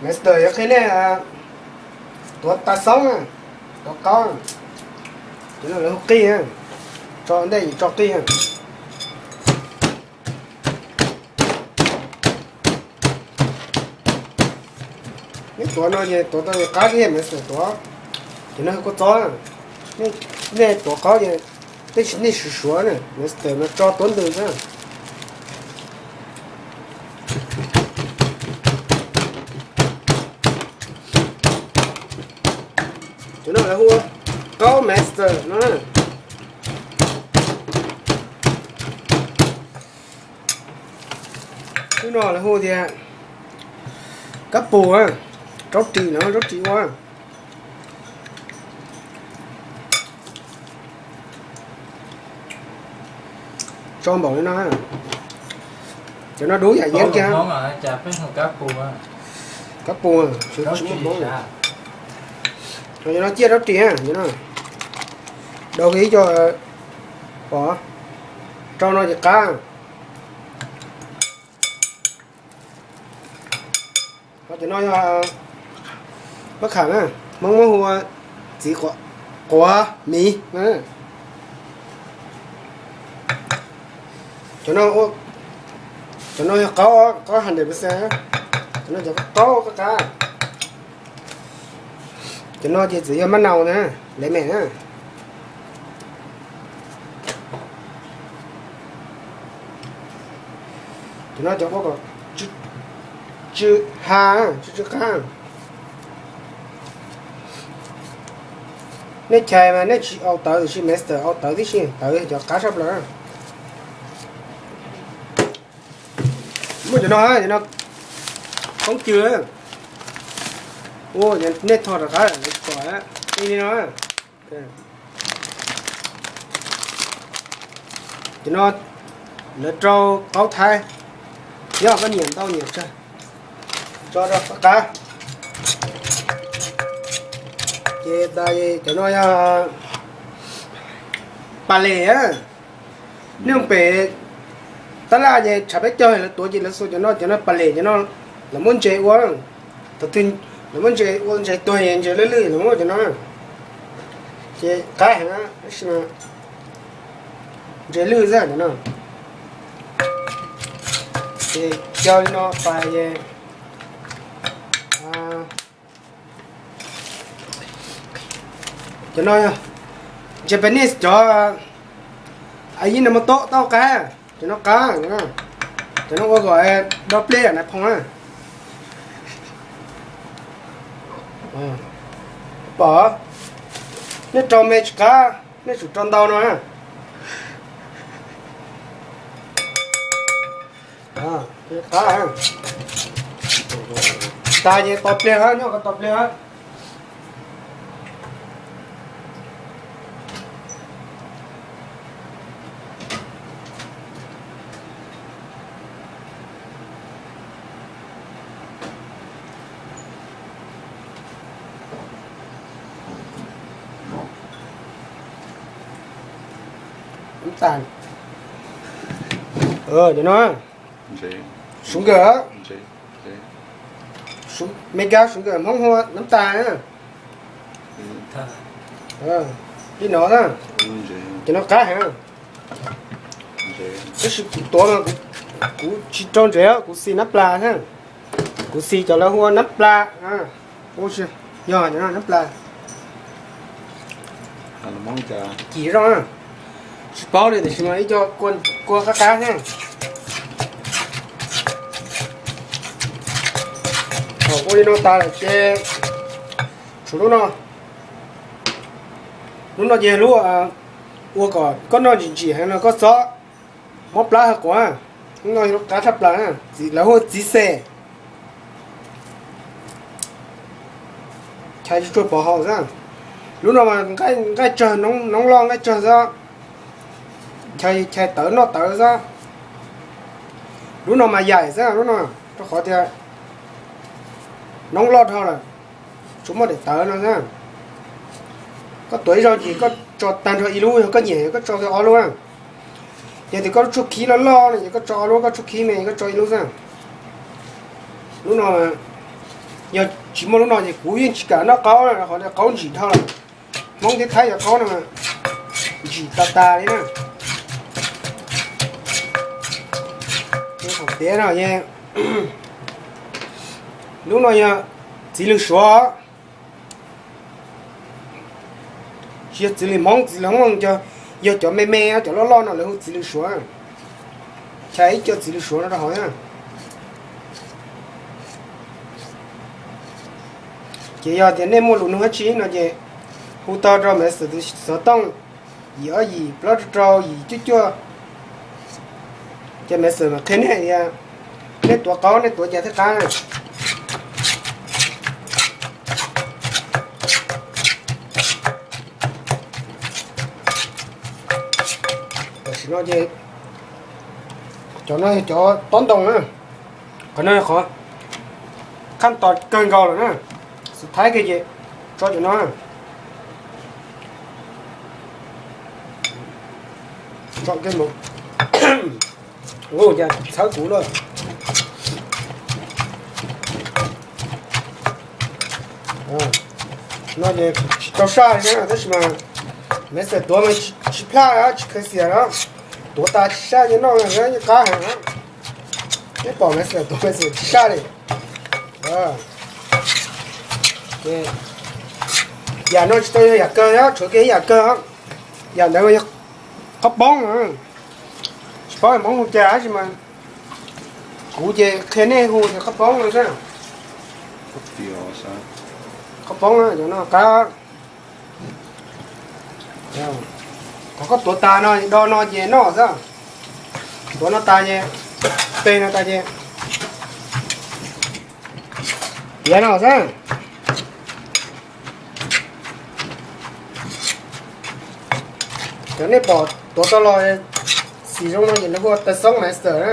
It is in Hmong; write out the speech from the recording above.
Master yuav qhia nej tuav tas xoob, tuav qaub. Cov no lawv hu qij, tso ntej tso qij. Nej tuav no ces tuav tau qab thiab, master tuav. Cov no kua txob, nej tuav qaub ces tej nej suav suav na, master no tso tuav ntws xwb. Cov no lawv hu ua qaub master no na. Lub no lawv hu tias kab pus, rau ris no, rau ris ua. Tso npaum li no. Cov no dub yam yeeb kiag. Kab pus, cov no ciaj rau ris, cov no daus ib co pom, rau no ces qab. Ho cov no yog pab kham na, Hmoob muab hu ua txiv quav miv. Cov no, cov no yog qaub, qaub hundred percent, cov no cov qaub qab qab. Cov no ces txawm yog mab nau na, lawv mem na. Cov no cov ua kom tsw ha, tsw tsw qab. Nej chais mas nej tsis au tawv, tiam sis master au tawv tib si, tawv cov qab tshaj plaws. Muaj cov no, cov no koob cw, ua nej tho rov qab lawv pom li no. Cov no lawv rau qaub Thaib, yog koj nyiam ntau nyiam tsawg tso rau qab. Ces tas cov no yog pas les. Nej mus pem tab laj ces tshav peb caug lawv tuav ces lawv xuas cov no, cov no pas les, cov no lawv muab ntses ua, thaum twg lawv muab ntses ua ntses tuag, ntses lwj lwj lawv muab cov no, ces qab heev, tab sis mas ntses lwj xwb cov no. Ces cog li no pas ces cov no yog Japanese cov Ajinomoto tau qab, cov no qab, cov no ua kom do pliaj na phoo na. Pom, nej rau me tsis qab, nej tsum rau ntau no na. Qab, tas ces tos pliag, nyob ko tos pliag. Cov no, sugar, Meskas sugar, Hmoob hu nab tas. Li no na, cov no qab heev. Tab sis kuv tuav mas kuv tsis rau ntsev, kuv xis nab plas na. Kuv xis cov lawv hu ua nab plas. Yog nab plas. Kim zoo na. Tsis paub li tiam sis mas ib co kua qab qab na. Thaum ua li no tas lawm ces tshuav lub no. Lub no ces lub ua kom koj noj ntsim ntsim heev no koj txhob mob plab hawv quav. Lub no yog lub qab tshaj plaws, lawv hu ua txiv xes. Chais tsuag pov haum xwb. Lub no mas nqaij tsawg, noob loj nqaij tsawg xwb. Chais tawv noj tawv xwb. Lub no mas yaim xwb lub no, rau qhov tias noob loj dhau lawm, tsuas muaj daim tawv no xwb. Koj tuav ib zaug ces koj tso tag nrho ib lub, yog koj nyiam koj tso ob lub na. Yog tias koj lub tshuaj khib loj loj no ces koj tso ob lub, koj tshuaj khib me koj tso ib lub xwb. Lub no Yog tsis muaj lub no ces kuv yeej tsis kam noj qaub, qhov qaub ntsim dhau lawm. Hmoob thiab Thaib cov qaub no ntsim tas tas li na. Tiav no, lub no yog txiv lws Suav. Tsis yog txiv lws Hmoob, txiv lws Hmoob yog cov me me, cov loj loj no lawv hu txiv lws Suav. Tshaj ib co txiv lws Suav no rau hauv na. Ces yog tias nej muaj lus nug dab tsi no ces hu tau rau maiv xwm xov tooj yim ob yim plaub rau rau yim cuaj cuaj. Ces maiv xwm mam qhia nej tias nej tuav qaub nej tuav cas thiaj qab. Tam sim no ces cov no yog cov tob ntoo na. Qhov no yog qhov khab tos kawg nkaus lawm na. Xub thaib kiag ces tso cov no. Txhawb kuv lawm. No ces tsis tau saj li na, tab sis mas maiv xwm tuav mas tsis plaj, tsis khaws xiam na. Tuav tas tsis saj ces noj yeej qab heev na. Neb pom maiv xwm tuav maiv xwm tsis saj li. Yam no tsis tau yog yam kawg, tshuav kiag ib yam kawg. Yam ntawd yog qhob poob. Tsis paub Hmoob hu cas tab sis mas kuv ces qhia nej hu tias qhob poob no xwb. Qhob poob no qab. Thaum koj tuav tas no do no ces noj xwb. Tuav no tas ces, peg no tas ces tiav no xwb. Cov nej pom tuav tau los xim zoo no ces lawv hu ua taw xoob maiv xwm na.